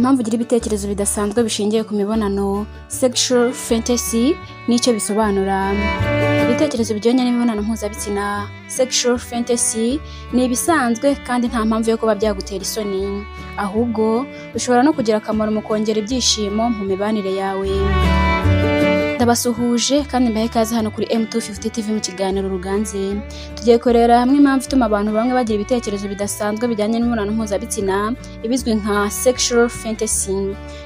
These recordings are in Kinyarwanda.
Impamvu ugira ibitekerezo bidasanzwe bishingiye ku mibonano, sexual fantasy, n'icyo bisobanura. Ibitekerezo bijyanye n'imibonano mpuzabitsina, sexual fantasy, ni ibisanzwe kandi nta mpamvu yo kuba byagutera isoni. Ahubwo bishobora no kugira akamaro mu kongera ibyishimo mu mibanire yawe. Ndabasuhuje kandi mbahe ikaze hano kuri M250 TV mu kiganiro Ruganze. Tugiye kurebera hamwe impamvu ituma abantu bamwe bagira ibitekerezo bidasanzwe bijyanye n'imibonano mpuzabitsina, ibizwi nka sexual fantasy.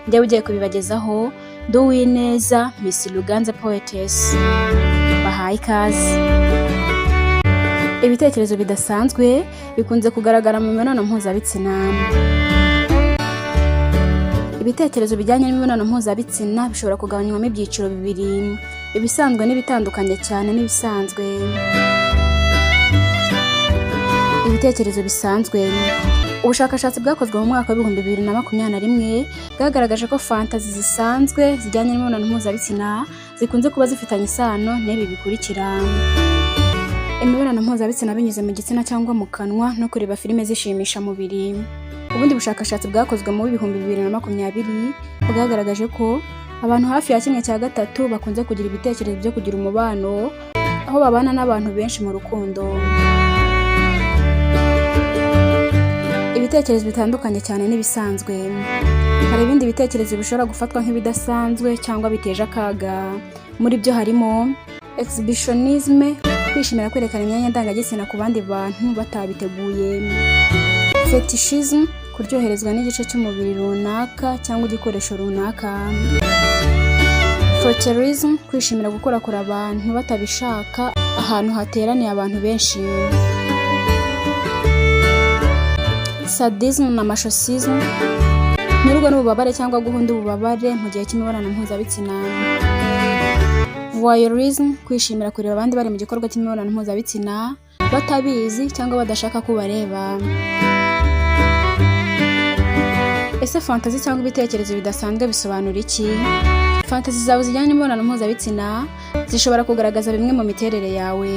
Njyewe ugiye kubibagezaho, Nduwineza Miss Ruganze Poetess. Bahaye ikaze. Ibitekerezo bidasanzwe bikunze kugaragara mu mibonano mpuzabitsina. Ibitekerezo bijyanye n'imibonano mpuzabitsina bishobora kugabanywamo ibyiciro bibiri: ibisanzwe n'ibitandukanye cyane n'ibisanzwe. Ibitekerezo bisanzwe. Ubushakashatsi bwakozwe mu mwaka wa 2021 bwagaragaje ko fantasy zisanzwe zijyanye n'imibonano mpuzabitsina zikunze kuba zifitanye isano n'ibi bikurikira: imibonano mpuzabitsina binyuze mu gitsina cyangwa mu kanwa, no kureba filime zishimisha mubiri. Ubundi bushakashatsi bwakozwe mu 2020 bwagaragaje ko abantu hafi ya 1/3 bakunze kugira ibitekerezo byo kugira umubano aho babana n'abantu benshi mu rukundo. Ibitekerezo bitandukanye cyane n'ibisanzwe. Hari ibindi bitekerezo bishobora gufatwa nk'ibidasanzwe cyangwa biteje akaga. Muri byo harimo exhibitionism, kwishimira kwerekana imyanya ndangagitsina ku bandi bantu batabiteguye; fetishism, kuryoherezwa n'igice cy'umubiri runaka cyangwa igikoresho runaka; frotteurism, kwishimira gukorakora abantu batabishaka ahantu hateraniye abantu benshi; sadism na masochism, kunyurwa n'ububabare cyangwa guhunda ububabare mu gihe cy'imibonano mpuzabitsina; voyeurism, kwishimira kureba abandi bari mu gikorwa cy'imibonano mpuzabitsina batabizi cyangwa badashaka ko ubareba. Ese fantasy cyangwa ibitekerezo bidasanzwe bisobanura iki? Fantasy zawe zijyanye n'imibonano mpuzabitsina zishobora kugaragaza bimwe mu miterere yawe.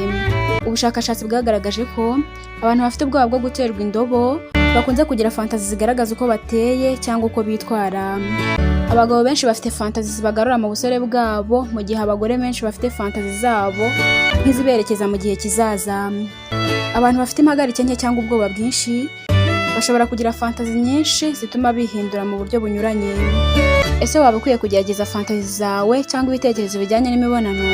Ubushakashatsi bwagaragaje ko abantu bafite ubwoba bwo guterwa indobo bakunze kugira fantasy zigaragaza uko bateye cyangwa uko bitwara. Abagabo benshi bafite fantasy zibagarura mu busore bwabo, mu gihe abagore benshi bafite fantasy zabo nk'iziberekeza mu gihe kizaza. Abantu bafite impagarike nke cyangwa ubwoba bwinshi bashobora kugira fantasy nyinshi zituma bihindura mu buryo bunyuranye. Ese waba ukwiye kugerageza fantasy zawe cyangwa ibitekerezo bijyanye n'imibonano?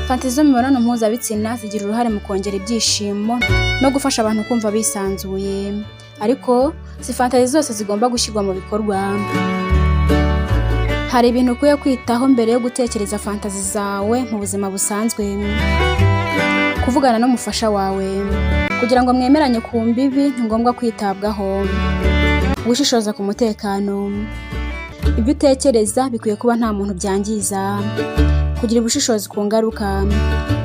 Fantasy zo mu mibonano mpuzabitsina zigira uruhare mu kongera ibyishimo no gufasha abantu kumva bisanzuye, ariko si fantasy zose zigomba gushyirwa mu bikorwa. Hari ibintu ukwiye kwitaho mbere yo gutekereza fantasy zawe mu buzima busanzwe. Kuvugana n'umufasha wawe kugira ngo mwemeranye ku mbibi ni ngombwa kwitabwaho. Gushishoza ku mutekano: ibyo utekereza bikwiye kuba nta muntu byangiza. Kugira ubushishozi ku ngaruka: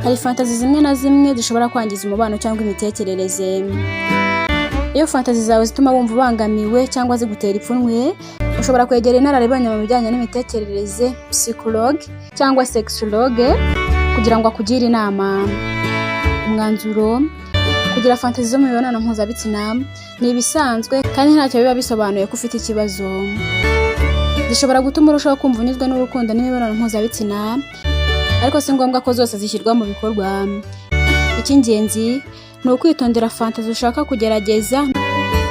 hari fantasy zimwe na zimwe zishobora kwangiza umubano cyangwa imitekerereze. Iyo fantasy zawe zituma wumva ubangamiwe cyangwa zigutera ipfunwe, ushobora kwegera inararibonye mu bijyanye n'imitekerereze, psychologue cyangwa sexologue, kugira ngo akugire inama. Umwanzuro: kugira fantasy zo mu mibonano mpuzabitsina ni ibisanzwe kandi ntacyo biba bisobanuye ko ufite ikibazo. Zishobora gutuma urushaho kumva unyuzwe n'urukundo n'imibonano mpuzabitsina, ariko si ngombwa ko zose zishyirwa mu bikorwa. Icy'ingenzi ni ukwitondera fantasy ushaka kugerageza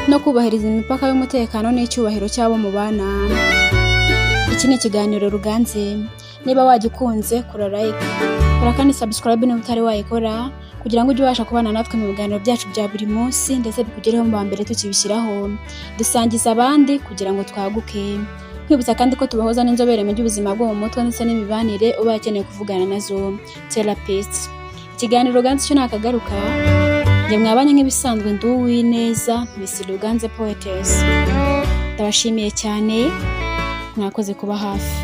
no kubahiriza imipaka y'umutekano n'icyubahiro cy'abo mubana. Iki ni ikiganiro Ruganze. Niba wagikunze, kora like, kora kandi subscribe niba utari wayikora, kugira ngo ujye ubasha kubana natwe mu biganiro byacu bya buri munsi, ndetse bikugereho mu ba mbere tukibishyiraho. Dusangiza abandi kugira ngo twaguke. Nkwibutsa kandi ko tubahoza n'inzobere mu by'ubuzima bwo mu mutwe ndetse n'imibanire, uba akeneye kuvugana nazo, therapist. Ikiganiro Ruganze cyo nakagaruka. Njye mwabanye nk'ibisanzwe, ndi Uwineza Miss Ruganze Poetess. Ndabashimiye cyane, mwakoze kuba hafi.